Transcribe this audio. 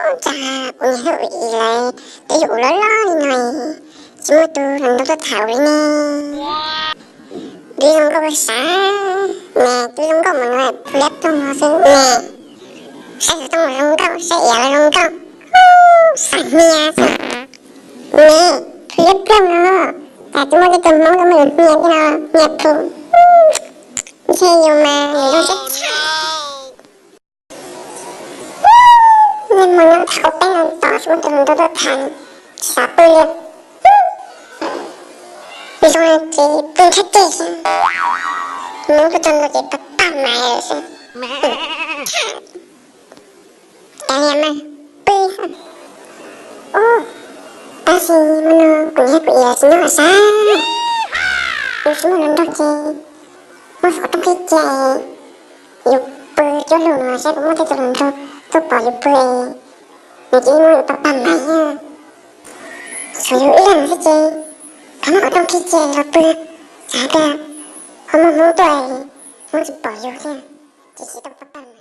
Ua cas kuv niam thiab kuv txiv lawv twb yuav kuv loj loj li no, tsis muaj tus hluas nraug tuaj tham li ne? Twb zoo nkauj ua sav, ne twb zoo nkauj mas no, liab ploog no xwb ne. Saib xov tooj los zoo nkauj, saib iav los zoo nkauj, xav hnia xwb ne. Liab ploog no, cas twb muaj tej tug Hmoob tuaj muab yus hnia thiab no, hnia plhu. Ntshe yus mas nws zoo tshaj tshaj. Niaj hmo nyob tham qhov peb no tos tsis muaj tus hluas nraug tuaj tham, tsis xav pw li. Zoo ces pw nrhab ceg xwb, hnub tuaj txog ntua ces paj paj maiv lawm xwb. Cas li mas pw. Ub, tab sis hmo no kuv niam kuv txiv tsis nyob sav, yus tsis muaj hluas nraug ces muab xov tooj qhib cia, yus pw cuab lug no saib puas muaj tej tus hluas nraug tuaj pom yus pw, nws cia li muab yus paj paj maiv. Tshuav yus ib leeg xwb ces, pab muab xov tooj qhib cia los pw, xav tias ho muaj Hmoob tuaj, Hmoob tsis pom yus thiab, ces tsis tau paj paj maiv.